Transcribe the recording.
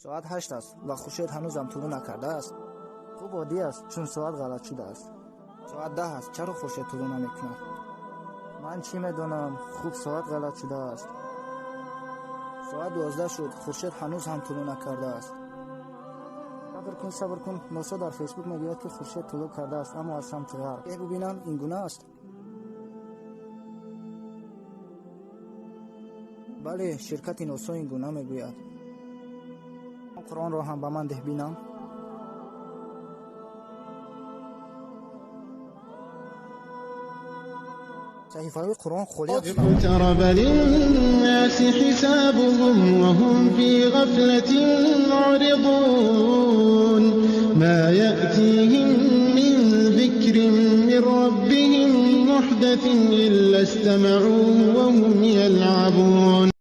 Соат 8 аст ва хуршед ҳанӯзам тулӯъ накардааст. Хуб, оддӣ аст, чун соат ғалат шудааст. Соат 10 аст, чаро хуршед тулӯъ намекунад? Ман чӣ медонам, хуб, соат ғалат шудааст. Соат 12 шуд, хуршед ҳанӯз ҳам тулӯъ накардааст. Сабр кун, сабр кун, Носо дар Фейсбук мегӯяд, ки хуршед тулӯъ кардааст, аммо аз самти ғарб. Э, бубинам, ин гуна аст? Бале, ширкати Носо ин гуна мегӯяд. Қуръонро ҳам ба ман деҳ, бинам. Саҳифаҳои Қуръон холӣ ҳастанд. اقترب للناس حسابهم وهم في غفلة معرضون. ما يأتيهم من ذكر من ربهم محدث إلا استمعوه وهم يلعبون.